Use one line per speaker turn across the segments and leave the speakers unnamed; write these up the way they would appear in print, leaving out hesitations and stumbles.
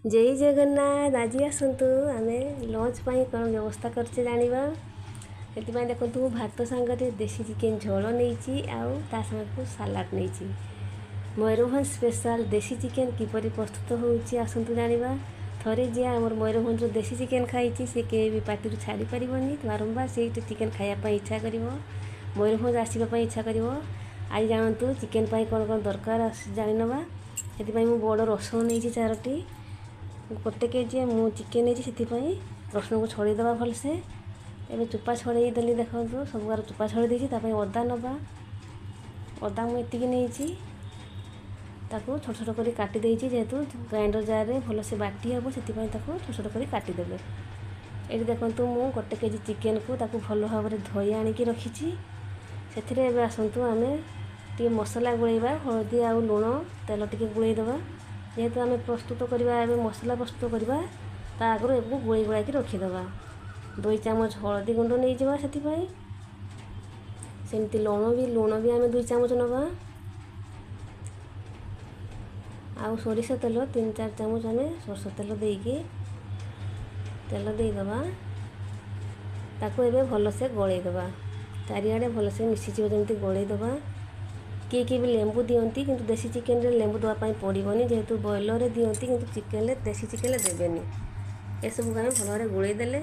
ଜୟ ଜଗନ୍ନାଥ। ଆଜି ଆସନ୍ତୁ ଆମେ ଲଞ୍ଚ ପାଇଁ କ'ଣ ବ୍ୟବସ୍ଥା କରିଛେ ଜାଣିବା। ସେଥିପାଇଁ ଦେଖନ୍ତୁ, ମୁଁ ଭାତ ସାଙ୍ଗରେ ଦେଶୀ ଚିକେନ୍ ଝୋଳ ନେଇଛି ଆଉ ତା ସାଙ୍ଗକୁ ସାଲାଡ଼ ନେଇଛି। ମୟୂରଭଞ୍ଜ ସ୍ପେଶାଲ୍ ଦେଶୀ ଚିକେନ୍ କିପରି ପ୍ରସ୍ତୁତ ହେଉଛି ଆସନ୍ତୁ ଜାଣିବା। ଥରେ ଯିଏ ଆମର ମୟୂରଭଞ୍ଜର ଦେଶୀ ଚିକେନ୍ ଖାଇଛି, ସେ କେବେ ବି ପାଟିରୁ ଛାଡ଼ି ପାରିବନି। ବାରମ୍ବାର ସେଇଠି ଚିକେନ୍ ଖାଇବା ପାଇଁ ଇଚ୍ଛା କରିବ, ମୟୂରଭଞ୍ଜ ଆସିବା ପାଇଁ ଇଚ୍ଛା କରିବ। ଆଜି ଜାଣନ୍ତୁ ଚିକେନ୍ ପାଇଁ କ'ଣ କ'ଣ ଦରକାର ଜାଣିନେବା। ସେଥିପାଇଁ ମୁଁ ବଡ଼ ରସୁଣ ନେଇଛି 4ଟି। 1 କେଜି ମୁଁ ଚିକେନ୍ ନେଇଛି, ସେଥିପାଇଁ ରସୁଣକୁ ଛଡ଼େଇ ଦେବା ଭଲସେ। ଏବେ ଚୋପା ଛଡ଼େଇ ଦେଲି, ଦେଖନ୍ତୁ ସବୁଆର ଚୋପା ଛଡ଼େଇ ଦେଇଛି। ତା ପାଇଁ ଅଦା ନେବା। ଅଦା ମୁଁ ଏତିକି ନେଇଛି, ତାକୁ ଛୋଟ ଛୋଟ କରି କାଟି ଦେଇଛି। ଯେହେତୁ ଗ୍ରାଇଣ୍ଡର ଜାର୍ରେ ଭଲସେ ବାଟି ହେବ, ସେଥିପାଇଁ ତାକୁ ଛୋଟ ଛୋଟ କରି କାଟିଦେବେ। ଏଇଠି ଦେଖନ୍ତୁ, ମୁଁ 1 କେଜି ଚିକେନ୍କୁ ତାକୁ ଭଲ ଭାବରେ ଧୋଇ ଆଣିକି ରଖିଛି। ସେଥିରେ ଏବେ ଆସନ୍ତୁ ଆମେ ଟିକେ ମସଲା ଗୋଳେଇବା। ହଳଦୀ ଆଉ ଲୁଣ, ତେଲ ଟିକେ ଗୋଳେଇ ଦେବା। ଯେହେତୁ ଆମେ ପ୍ରସ୍ତୁତ କରିବା, ଏବେ ମସଲା ପ୍ରସ୍ତୁତ କରିବା, ତା ଆଗରୁ ଏବେ ଗୋଳେଇ ଗୋଳାଇକି ରଖିଦେବା। 2 ଚାମଚ ହଳଦୀ ଗୁଣ୍ଡ ନେଇଯିବା ସେଥିପାଇଁ। ସେମିତି ଲୁଣ ବି ଆମେ 2 ଚାମଚ ନେବା। ଆଉ ସୋରିଷ ତେଲ 3-4 ଚାମଚ ଆମେ ସୋରିଷ ତେଲ ଦେଇକି ତେଲ ଦେଇଦେବା। ତାକୁ ଏବେ ଭଲସେ ଗୋଳେଇ ଦେବା, ଚାରିଆଡ଼େ ଭଲସେ ମିଶିଯିବ ଯେମିତି ଗୋଳେଇ ଦେବା। କିଏ କିଏ ବି ଲେମ୍ବୁ ଦିଅନ୍ତି, କିନ୍ତୁ ଦେଶୀ ଚିକେନରେ ଲେମ୍ବୁ ଦେବା ପାଇଁ ପଡ଼ିବନି। ଯେହେତୁ ବ୍ରଏଲରରେ ଦିଅନ୍ତି, କିନ୍ତୁ ଚିକେନରେ, ଦେଶୀ ଚିକେନରେ ଦେବେନି। ଏସବୁକୁ ଆମେ ଭଲ ଭାବରେ ଗୋଳେଇ ଦେଲେ।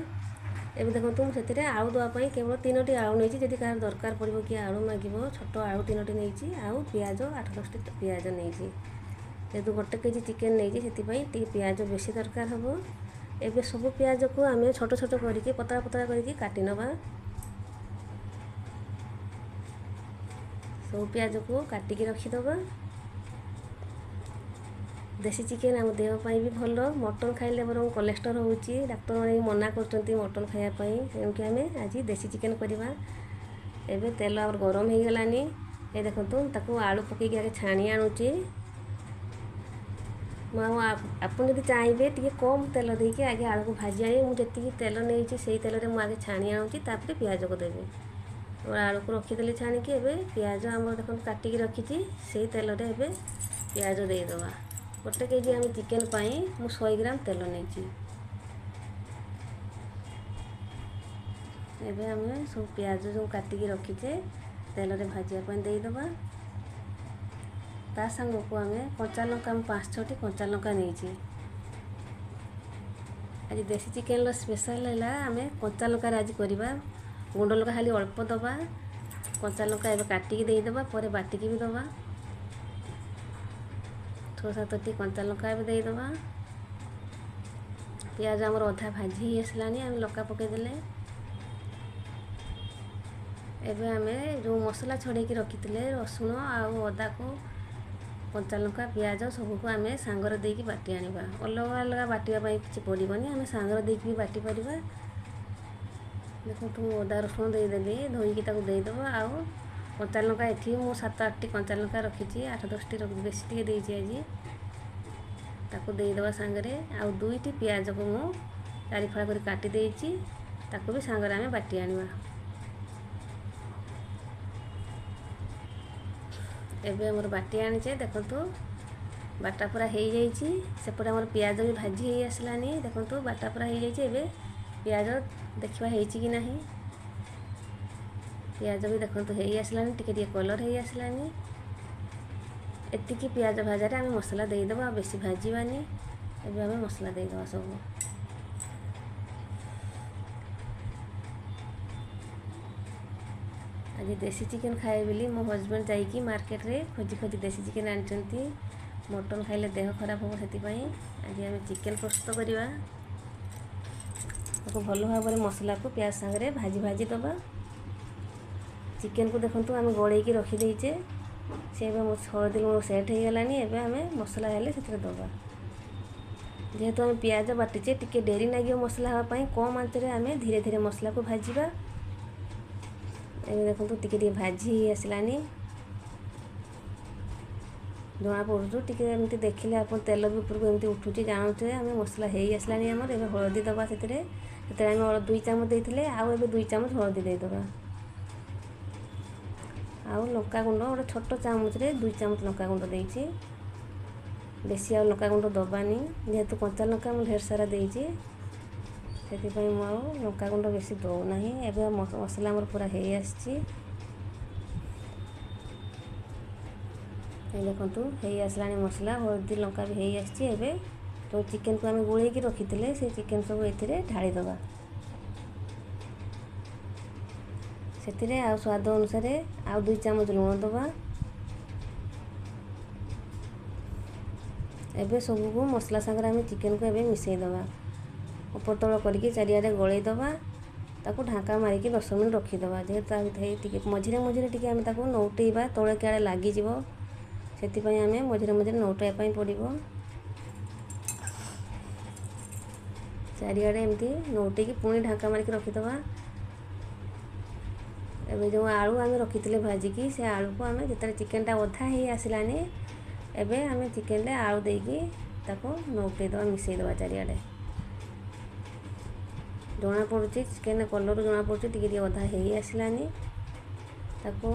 ଏବେ ଦେଖନ୍ତୁ, ମୁଁ ସେଥିରେ ଆଳୁ ଦେବା ପାଇଁ କେବଳ 3ଟି ଆଳୁ ନେଇଛି। ଯଦି କାହାର ଦରକାର ପଡ଼ିବ, କିଏ ଆଳୁ ମାଗିବ, ଛୋଟ ଆଳୁ 3ଟି ନେଇଛି। ଆଉ ପିଆଜ 8-10ଟି ପିଆଜ ନେଇଛି। ଯେହେତୁ 1 କେଜି ଚିକେନ୍ ନେଇଛି, ସେଥିପାଇଁ ଟିକେ ପିଆଜ ବେଶୀ ଦରକାର ହେବ। ଏବେ ସବୁ ପିଆଜକୁ ଆମେ ଛୋଟ ଛୋଟ କରିକି, ପତଳା ପତଳା କରିକି କାଟି ନେବା। ସବୁ ପିଆଜକୁ କାଟିକି ରଖିଦେବା। ଦେଶୀ ଚିକେନ୍ ଆମ ଦେହ ପାଇଁ ବି ଭଲ। ମଟନ୍ ଖାଇଲେ ବରଂ କୋଲେଷ୍ଟ୍ରଲ୍ ହେଉଛି, ଡାକ୍ତରମାନେ ବି ମନା କରୁଛନ୍ତି ମଟନ୍ ଖାଇବା ପାଇଁ। ତେଣୁକି ଆମେ ଆଜି ଦେଶୀ ଚିକେନ୍ କରିବା। ଏବେ ତେଲ ଆମର ଗରମ ହେଇଗଲାନି। ଏ ଦେଖନ୍ତୁ, ତାକୁ ଆଳୁ ପକାଇକି ଆଗେ ଛାଣି ଆଣୁଛି ମୁଁ। ଆଉ ଆପଣ ଯଦି ଚାହିଁବେ, ଟିକେ କମ୍ ତେଲ ଦେଇକି ଆଗେ ଆଳୁକୁ ଭାଜି ଆଣିବେ। ମୁଁ ଯେତିକି ତେଲ ନେଇଛି, ସେଇ ତେଲରେ ମୁଁ ଆଗେ ଛାଣି ଆଣୁଛି, ତାପରେ ପିଆଜକୁ ଦେବି। ଆଳୁକୁ ରଖିଦେଲି ଛାଣିକି। ଏବେ ପିଆଜ ଆମର ଦେଖନ୍ତୁ କାଟିକି ରଖିଛି, ସେଇ ତେଲରେ ଏବେ ପିଆଜ ଦେଇଦେବା। 1 କେଜି ଆମେ ଚିକେନ୍ ପାଇଁ ମୁଁ 100 ଗ୍ରାମ ତେଲ ନେଇଛି। ଏବେ ଆମେ ସବୁ ପିଆଜ ଯେଉଁ କାଟିକି ରଖିଛେ, ତେଲରେ ଭାଜିବା ପାଇଁ ଦେଇଦେବା। ତା ସାଙ୍ଗକୁ ଆମେ କଞ୍ଚା ଲଙ୍କା, ମୁଁ 5-6ଟି କଞ୍ଚା ଲଙ୍କା ନେଇଛି। ଆଜି ଦେଶୀ ଚିକେନ୍ର ସ୍ପେଶାଲ୍ ହେଲା ଆମେ କଞ୍ଚା ଲଙ୍କାରେ ଆଜି କରିବା। ଗୁଣ୍ଡ ଲଙ୍କା ଖାଲି ଅଳ୍ପ ଦେବା। କଞ୍ଚା ଲଙ୍କା ଏବେ କାଟିକି ଦେଇଦେବା, ପରେ ବାଟିକି ବି ଦେବା। 6-7ଟି କଞ୍ଚା ଲଙ୍କା ଏବେ ଦେଇଦେବା। ପିଆଜ ଆମର ଅଧା ଭାଜି ହେଇ ଆସିଲାଣି, ଆମେ ଲଙ୍କା ପକାଇଦେଲେ। ଏବେ ଆମେ ଯେଉଁ ମସଲା ଛଡ଼େଇକି ରଖିଥିଲେ, ରସୁଣ ଆଉ ଅଦାକୁ, କଞ୍ଚା ଲଙ୍କା, ପିଆଜ ସବୁକୁ ଆମେ ସାଙ୍ଗରେ ଦେଇକି ବାଟି ଆଣିବା। ଅଲଗା ଅଲଗା ବାଟିବା ପାଇଁ କିଛି ପଡ଼ିବନି, ଆମେ ସାଙ୍ଗରେ ଦେଇକି ବି ବାଟି ପାରିବା। ଦେଖନ୍ତୁ, ମୁଁ ଅଦା ରସୁଣ ଦେଇଦେଲି, ଧୋଇକି ତାକୁ ଦେଇଦେବା। ଆଉ କଞ୍ଚା ଲଙ୍କା ଏଠି ମୁଁ 7-8ଟି କଞ୍ଚା ଲଙ୍କା ରଖିଛି, 8-10ଟି ବେଶୀ ଟିକେ ଦେଇଛି ଆଜି। ତାକୁ ଦେଇଦେବା ସାଙ୍ଗରେ। ଆଉ 2ଟି ପିଆଜକୁ ମୁଁ ଚାରି ଫାଳ କରି କାଟି ଦେଇଛି, ତାକୁ ବି ସାଙ୍ଗରେ ଆମେ ବାଟି ଆଣିବା। ଏବେ ଆମର ବାଟି ଆଣିଛେ, ଦେଖନ୍ତୁ ବାଟା ପୁରା ହେଇଯାଇଛି। ସେପଟେ ଆମର ପିଆଜ ବି ଭାଜି ହେଇ ଆସିଲାନି। ଦେଖନ୍ତୁ, ବାଟା ପୁରା ହେଇଯାଇଛି। ଏବେ ପିଆଜ ଦେଖିବା ହେଇଛି କି ନାହିଁ। ପିଆଜ ବି ଦେଖନ୍ତୁ ହେଇ ଆସିଲାଣି, ଟିକେ ଟିକେ କଲର୍ ହେଇ ଆସିଲାନି। ଏତିକି ପିଆଜ ଭଜାରେ ଆମେ ମସଲା ଦେଇଦେବା, ଆଉ ବେଶୀ ଭାଜିବାନି। ଏବେ ଆମେ ମସଲା ଦେଇଦେବା ସବୁ। ଆଜି ଦେଶୀ ଚିକେନ୍ ଖାଇବେ ବୋଲି ମୋ ହଜବେଣ୍ଡ ଯାଇକି ମାର୍କେଟରେ ଖୋଜି ଖୋଜି ଦେଶୀ ଚିକେନ୍ ଆଣିଛନ୍ତି। ମଟନ୍ ଖାଇଲେ ଦେହ ଖରାପ ହେବ, ସେଥିପାଇଁ ଆଜି ଆମେ ଚିକେନ୍ ପ୍ରସ୍ତୁତ କରିବା। ତାକୁ ଭଲ ଭାବରେ ମସଲାକୁ ପିଆଜ ସାଙ୍ଗରେ ଭାଜି ଭାଜି ଦେବା। ଚିକେନ୍କୁ ଦେଖନ୍ତୁ ଆମେ ଗୋଳେଇକି ରଖିଦେଇଛେ। ସେ ଏବେ ହଳଦୀ ଲୁଣ ସେଟ୍ ହେଇଗଲାଣି। ଏବେ ଆମେ ମସଲା ହେଲେ ସେଥିରେ ଦେବା। ଯେହେତୁ ଆମେ ପିଆଜ ବାଟିଛେ, ଟିକେ ଡେରି ଲାଗିବ ମସଲା ହେବା ପାଇଁ। କମ୍ ଆଞ୍ଚରେ ଆମେ ଧୀରେ ଧୀରେ ମସଲାକୁ ଭାଜିବା। ଏବେ ଦେଖନ୍ତୁ ଟିକେ ଟିକେ ଭାଜି ହେଇ ଆସିଲାନି, ଜଣା ପଡ଼ୁଛୁ। ଟିକେ ଏମିତି ଦେଖିଲେ ଆପଣ, ତେଲ ବି ଉପରକୁ ଏମିତି ଉଠୁଛି, ଜାଣୁଛେ ଆମେ ମସଲା ହେଇ ଆସିଲାଣି ଆମର। ଏବେ ହଳଦୀ ଦେବା ସେଥିରେ। ସେଥିରେ ଆମେ 2 ଚାମଚ ଦେଇଥିଲେ, ଆଉ ଏବେ 2 ଚାମଚ ହଳଦୀ ଦେଇଦେବା। ଆଉ ଲଙ୍କା ଗୁଣ୍ଡ ଗୋଟେ ଛୋଟ ଚାମଚରେ 2 ଚାମଚ ଲଙ୍କା ଗୁଣ୍ଡ ଦେଇଛି। ବେଶୀ ଆଉ ଲଙ୍କା ଗୁଣ୍ଡ ଦେବାନି, ଯେହେତୁ କଞ୍ଚା ଲଙ୍କା ମୁଁ ଢେର ସାରା ଦେଇଛି, ସେଥିପାଇଁ ମୁଁ ଆଉ ଲଙ୍କା ଗୁଣ୍ଡ ବେଶୀ ଦେଉନାହିଁ। ଏବେ ମସଲା ଆମର ପୁରା ହେଇ ଆସିଛି। ଦେଖନ୍ତୁ, ହେଇ ଆସିଲାଣି ମସଲା, ହଳଦୀ ଲଙ୍କା ବି ହେଇ ଆସିଛି। ଏବେ ଯେଉଁ ଚିକେନକୁ ଆମେ ଗୋଳେଇକି ରଖିଥିଲେ, ସେ ଚିକେନ ସବୁ ଏଥିରେ ଢାଳିଦେବା। ସେଥିରେ ଆଉ ସ୍ୱାଦ ଅନୁସାରେ ଆଉ 2 ଚାମଚ ଲୁଣ ଦେବା। ଏବେ ସବୁକୁ ମସଲା ସାଙ୍ଗରେ ଆମେ ଚିକେନକୁ ଏବେ ମିଶାଇ ଦେବା। ଉପର ତଳ କରିକି ଚାରିଆଡ଼େ ଗୋଳେଇ ଦେବା। ତାକୁ ଢାଙ୍କା ମାରିକି 10 ମିନିଟ୍ ରଖିଦେବା। ଯେହେତୁ ତା ଭିତରେ ଟିକେ ମଝିରେ ମଝିରେ ଟିକେ ଆମେ ତାକୁ ନଉଟେଇବା, ତଳେ କାଳେ ଲାଗିଯିବ, ସେଥିପାଇଁ ଆମେ ମଝିରେ ମଝିରେ ନଉଟାଇବା ପାଇଁ ପଡ଼ିବ। ଚାରିଆଡ଼େ ଏମିତି ନଉଟେଇକି ପୁଣି ଢାଙ୍କା ମାରିକି ରଖିଦେବା। ଏବେ ଯେଉଁ ଆଳୁ ଆମେ ରଖିଥିଲେ ଭାଜିକି, ସେ ଆଳୁକୁ ଆମେ ଯେତେବେଳେ ଚିକେନଟା ଅଧା ହେଇ ଆସିଲାନି, ଏବେ ଆମେ ଚିକେନରେ ଆଳୁ ଦେଇକି ତାକୁ ନଉଟେଇ ଦେବା, ମିଶାଇ ଦେବା ଚାରିଆଡ଼େ। ଜଣାପଡ଼ୁଛି, ଚିକେନ କଲର୍ରୁ ଜଣାପଡ଼ୁଛି ଟିକେ ଟିକେ ଅଧା ହେଇ ଆସିଲାନି। ତାକୁ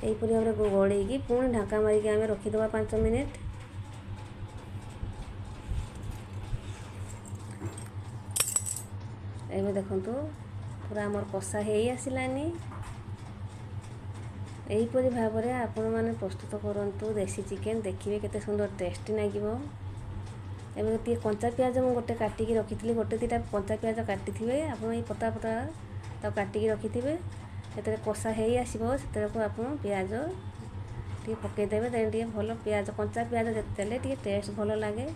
ଏହିପରି ଭାବରେ ଗୋଳେଇକି ପୁଣି ଢାଙ୍କା ମାରିକି ଆମେ ରଖିଦେବା 5 ମିନିଟ୍। ଏବେ ଦେଖନ୍ତୁ, ପୁରା ଆମର କଷା ହେଇ ଆସିଲାନି। ଏହିପରି ଭାବରେ ଆପଣମାନେ ପ୍ରସ୍ତୁତ କରନ୍ତୁ ଦେଶୀ ଚିକେନ, ଦେଖିବେ କେତେ ସୁନ୍ଦର ଟେଷ୍ଟି ଲାଗିବ। ଏବେ ଟିକେ କଞ୍ଚା ପିଆଜ ମୁଁ ଗୋଟେ କାଟିକି ରଖିଥିଲି, ଗୋଟେ ଦୁଇଟା କଞ୍ଚା ପିଆଜ କାଟିଥିବେ ଆପଣ, ଏଇ ପତଳା ପତଳା ତାକୁ କାଟିକି ରଖିଥିବେ। ଯେତେବେଳେ କଷା ହେଇ ଆସିବ, ସେତେବେଳକୁ ଆପଣ ପିଆଜ ଟିକେ ପକାଇଦେବେ। ତେଣୁ ଟିକେ ଭଲ ପିଆଜ, କଞ୍ଚା ପିଆଜ ଦେଲେ ଟିକେ ଟେଷ୍ଟ ଭଲ ଲାଗେ।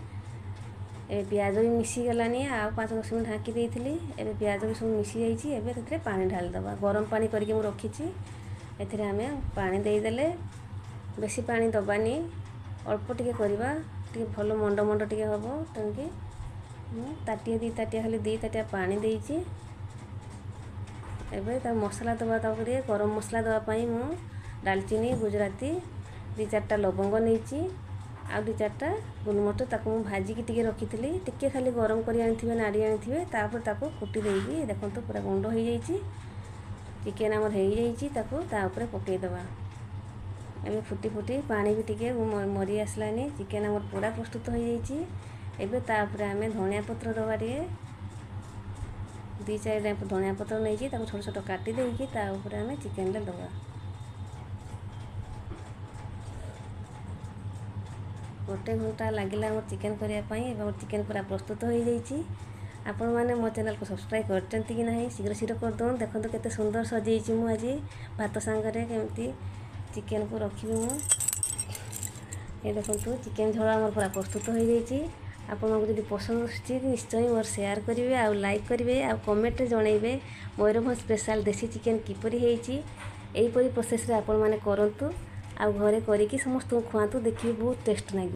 ଏବେ ପିଆଜ ବି ମିଶିଗଲାନି। ଆଉ 5 10 ମିନିଟ୍ ଢାଙ୍କି ଦେଇଥିଲି। ଏବେ ପିଆଜ ବି ସବୁ ମିଶିଯାଇଛି। ଏବେ ସେଥିରେ ପାଣି ଢାଳିଦେବା। ଗରମ ପାଣି କରିକି ମୁଁ ରଖିଛି। ଏଥିରେ ଆମେ ପାଣି ଦେଇଦେଲେ, ବେଶୀ ପାଣି ଦେବାନି, ଅଳ୍ପ ଟିକେ କରିବା, ଟିକେ ଭଲ ମଣ୍ଡ ମଣ୍ଡ ଟିକେ ହେବ। ତେଣିକି ମୁଁ ତାଟିଏ 2 ତାଟିଆ, ଖାଲି 2 ତାଟିଆ ପାଣି ଦେଇଛି। ଏବେ ତା ମସଲା ଦେବା। ତାପରେ ଗରମ ମସଲା ଦେବା ପାଇଁ ମୁଁ ଡାଲଚିନି, ଗୁଜୁରାତି, 2 ଚାରିଟା ଲବଙ୍ଗ ନେଇଛି ଆଉ 2 ଚାରିଟା ଗୋଲମରିଚ। ତାକୁ ମୁଁ ଭାଜିକି ଟିକେ ରଖିଥିଲି। ଟିକେ ଖାଲି ଗରମ କରି ଆଣିଥିବେ, ନାଡ଼ି ଆଣିଥିବେ, ତାପରେ ତାକୁ କୁଟି ଦେଇକି, ଦେଖନ୍ତୁ ପୁରା ଗୁଣ୍ଡ ହେଇଯାଇଛି। ଚିକେନ୍ ଆମର ହେଇଯାଇଛି, ତାକୁ ତା ଉପରେ ପକାଇଦେବା। ଏବେ ଫୁଟି ଫୁଟି ପାଣି ବି ଟିକେ ମରି ଆସିଲାନି। ଚିକେନ୍ ଆମର ପୁରା ପ୍ରସ୍ତୁତ ହୋଇଯାଇଛି। ଏବେ ତା ଉପରେ ଆମେ ଧନିଆ ପତ୍ର ଦେବା ଟିକେ। 2 ଚାରିଟା ଧନିଆ ପତ୍ର ନେଇକି ତାକୁ ଛୋଟ ଛୋଟ କାଟି ଦେଇକି ତା ଉପରେ ଆମେ ଚିକେନରେ ଦେବା। ଗୋଟେ ଘଣ୍ଟା ଲାଗିଲା ଆମର ଚିକେନ୍ କରିବା ପାଇଁ। ଏବେ ଆମର ଚିକେନ୍ ପୁରା ପ୍ରସ୍ତୁତ ହୋଇଯାଇଛି। ଆପଣମାନେ ମୋ ଚ୍ୟାନେଲକୁ ସବସ୍କ୍ରାଇବ୍ କରିଛନ୍ତି କି ନାହିଁ, ଶୀଘ୍ର ଶୀଘ୍ର କରିଦିଅନ୍ତୁ। ଦେଖନ୍ତୁ କେତେ ସୁନ୍ଦର ସଜେଇଛି ମୁଁ ଆଜି। ଭାତ ସାଙ୍ଗରେ କେମିତି ଚିକେନକୁ ରଖିବି ମୁଁ। ଏ ଦେଖନ୍ତୁ, ଚିକେନ୍ ଝୋଳ ଆମର ପୁରା ପ୍ରସ୍ତୁତ ହୋଇଯାଇଛି। ଆପଣଙ୍କୁ ଯଦି ପସନ୍ଦ ଆସୁଛି, ନିଶ୍ଚୟ ମୋର ସେୟାର କରିବେ ଆଉ ଲାଇକ୍ କରିବେ ଆଉ କମେଣ୍ଟରେ ଜଣାଇବେ ମୟୂରଭଞ୍ଜ ସ୍ପେଶାଲ୍ ଦେଶୀ ଚିକେନ୍ କିପରି ହେଇଛି। ଏହିପରି ପ୍ରୋସେସ୍ରେ ଆପଣମାନେ କରନ୍ତୁ ଆଉ ଘରେ କରିକି ସମସ୍ତଙ୍କୁ ଖୁଆନ୍ତୁ, ଦେଖିବେ ବହୁତ ଟେଷ୍ଟ ଲାଗିବ।